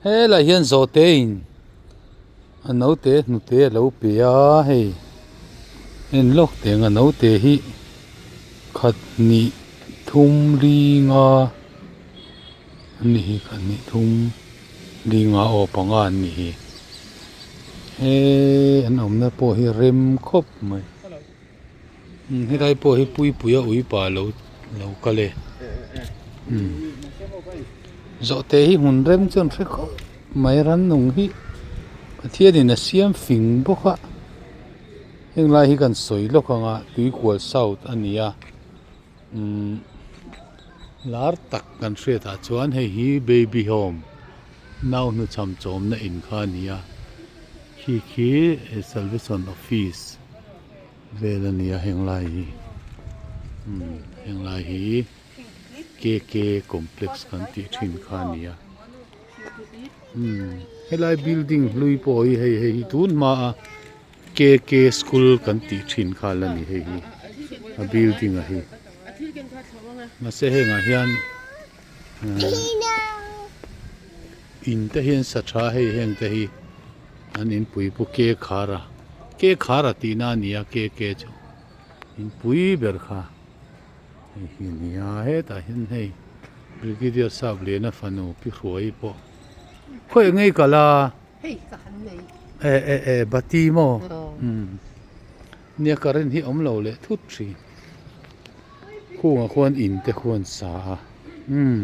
Helaiah hian zawhte in a naute hnute a lo pe a hei en lawk teh ang a naute hi khat hnih thum li nga an ni hi khat hnih thum li nga aw panga an ni hi heee an awmna pawh hi rem khawp mai. Helai pawh hi Puipuia uipa lo lo kal e zawhte hi hmun rem chuan hre khawp mai rannung hi Pathianin a siam fing bawk a heng lai hi kan sawi lawk ang a Tuikual South a ni a umm lar tak kan hriat ah chuan hei hi baby home nau hnuchham chawmna in kha a ni a khi khi salvation office. Vel a nia heng lai hi umm heng lai hi K K complex kan tih thin kha a nia umm helai building hlui pawh hi hei hei hi tun hma a K K school kan tih thin kha la ni hei hi a building a hi mahse hengah hian in te hian sa tha hei heng te hi an inpui pu ke khar a ke khar a tihna a ni a ke ke chu inpui ber kha hei hi a ni a hetah hian hei brigadier sap liana fanu pi hruai pawh khawiah ngei kal a e e e bati maw umm nia current hi awm lo leh thut thin. Khungah khuan in te khuan sa a umm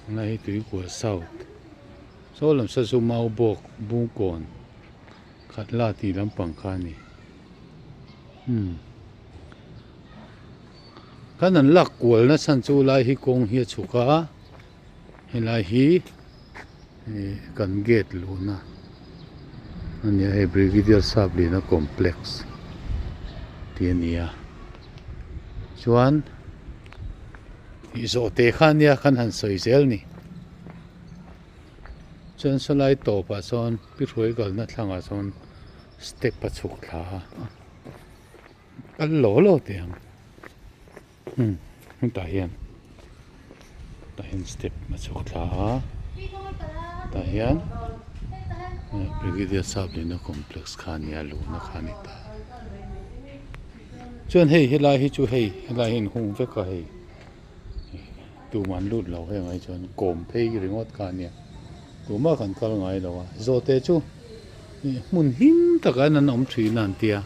tunlai hi Tuikual South saw lam saw chu Maubawk Bungkawn Khatla tih lampang kha a ni umm khan an lak kual na chhan chu lai hi kawng hi a chhuk a helai hi ih kan gate luhna a ni a hei Brigadier Sapliana complex tih a ni a chuan ih zawh teh kha ania khan han sawi zel a ni chuan sawlai tawpah sawn pi hruai kalna thlangah sawn step a chhuk thla a kal law law teh ang. Umm hetah hian tah hian step a chhuk thla a tah hian brigadier sapliana complex kha a nia luhna kha a ni ta chuan hei helai hi chu hei helai hi a inhung vek a hei tumah an lut lo heng ah hi chuan kawm phei ringawt kha a nia tumah kan kal ngai lo a zawhte chu hmun him takah hian an awm thin a an tia.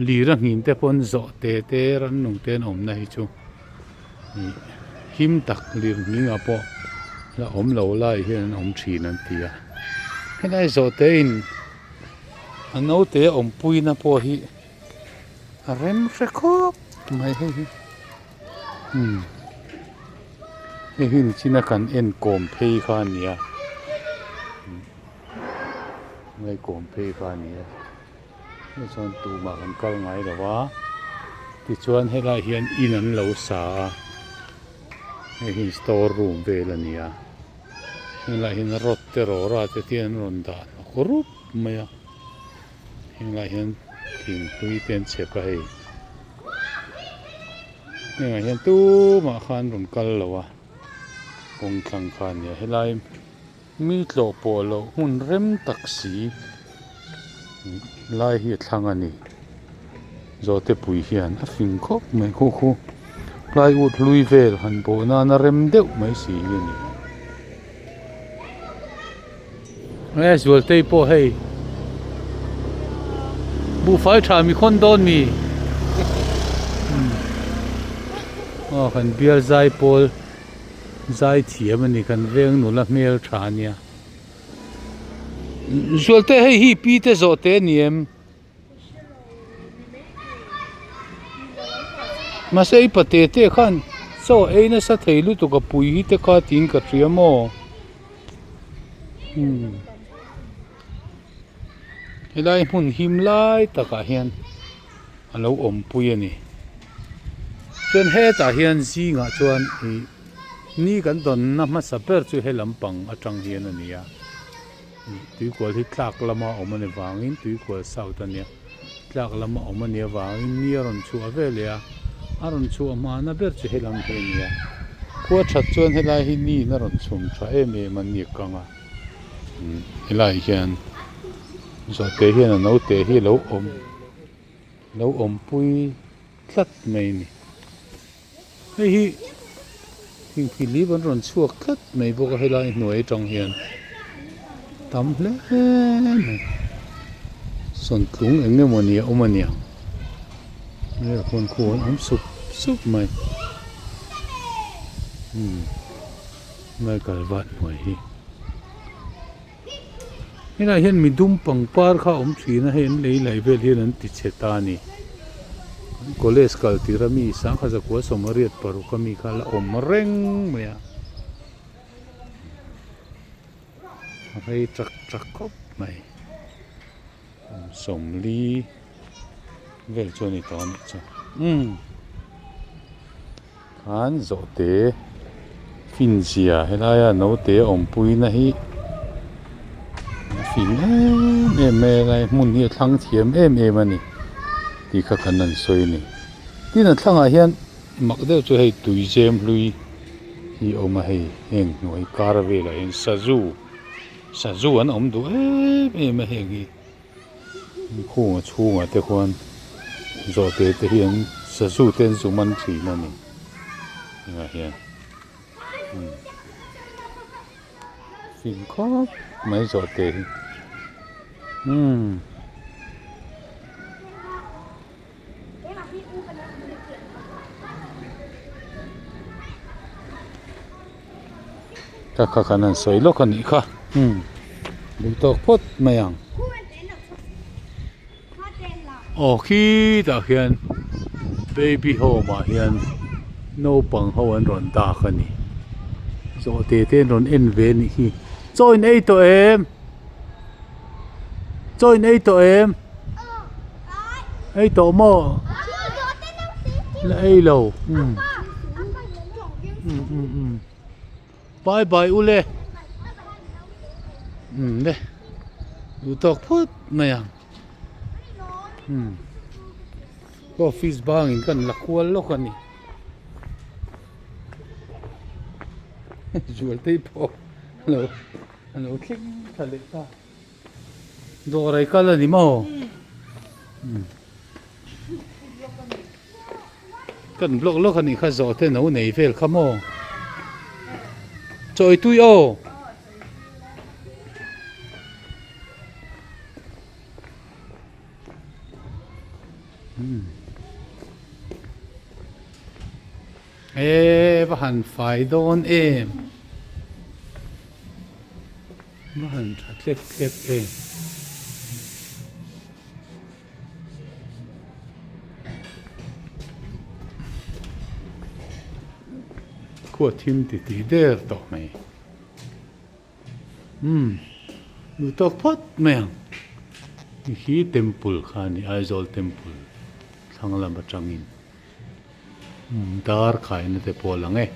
Lir a nghin te pawn zawh te te rannung te an awmna hi chu ih him tak lir nghingah pawh la awm lo lai hian an awm thin an ti a helai zawh te in a naute awmpui na pawh hi a rem hre khawp mai hei hi umm hei hi nichina kan en kawm phei kha a ni a hei kawm phei kha a ni a. Hei chuan tumah kan kal ngai lo a tichuan helaiah hian in an lo sa a hei hi store room vel a ni a helaiah hian rod te rawra te te an rawn dah hnawk rup mai a helaiah hian thingpui te an chhep a hei hengah hian tumah khan an rawn kal lo a kawng thlang kha a ni a helai. Mi tlawh pawh loh hmun rem tak si lai hi a thlang a ni zawhte pui hian a fing khawp mai khu khu plywood hlui vel han bawh nana rem deuh mai si hi a ni e zualtei pawh hei buhfai tha mi khawn dawn mi aw kan bial zai pawl. Zai thiam a ni kan veng nula hmel tha a nia. Zualte hei hi pi te zawh te a ni em? Mahse i pate te khan chaw ei nasa thei lutuk a pui hi te kha tiin ka hria maw? Umm helai hmun him lai takah hian a lo awmpui a ni. Chuan hetah hian zingah chuan ih ni kan dawnna hmasa ber chu he lampang atang hian a ni a ih tuikual hi tlak lama awm a ni vangin tuikual south a nia tlak lama awm a nih avangin ni a rawn chhuah ve leh a a rawn chhuah hmana ber chu helam hi a ni a. Khua that chuan helai hi ni in a rawn chhun tha em em a ni kang a helai hian zawhte hian a naute hi a lo awm lo awmpui tlat mai a ni hei hi thingphilip an rawn chhuak tlat mai bawk a helai hnuai atang hian tam hle mai sawntlung eng emaw ni a awm a niang hei khawn khu an awm sup sup mai umm helai kal vat hnuai hi helaiah hian midum pangpar kha a awm thin a hei an lei laih vel hian an ti chhe ta a ni college kal tir a mi sangha zakua sawmariat paruk a mi kha a la awm reng mai a. Rei chak chak khawp mai kum sawmli vel chu a ni tawh a nih chu umm khan zawhte finzia helaia naute awmpui na hi a fing em em mai a helai hmun hi a thlang thiam em em a ni tih kha kan han sawi a ni tin a thlangah hian mak deuh chu hei tui zem hlui. Hi a awm a hei heng hnuai kar velah hian sazu sazu an awm duh em em a heng hi khunga chhungah te khuan zawhte te hian sazu te an zum an thin a ni hengah hian fing khawp mai zawhte hi umm. Ka kha khan an sawi lawk a nih kha umm duh tawk phawt mai ang aw khitah khian baby home ah hian naupang ho an rawn dak a ni zawhte te an rawn en ve a nih hi chaw in ei tawh em chaw in ei tawh em. Ei tawh maw? La ei lo umm umm umm bye bye ule umm le duh tawk phawt mai ang umm office bangin kan la kual lawk a ni Zualtei pawh a lo a lo thleng thla leh ta. Dawr ei kal a ni maw? Kan block lawk a nih kha zawh te no nei vel kha maw? Chawi tui aw. E va han fai dawn em. Va han tha tlek tlek em. Khua thim ti ti der tawh mai. Umm duh tawk phawt mai ang. Hei hi temple kha a ni Aizawl temple thlang lam atangin dar khaina te pawh a lang e.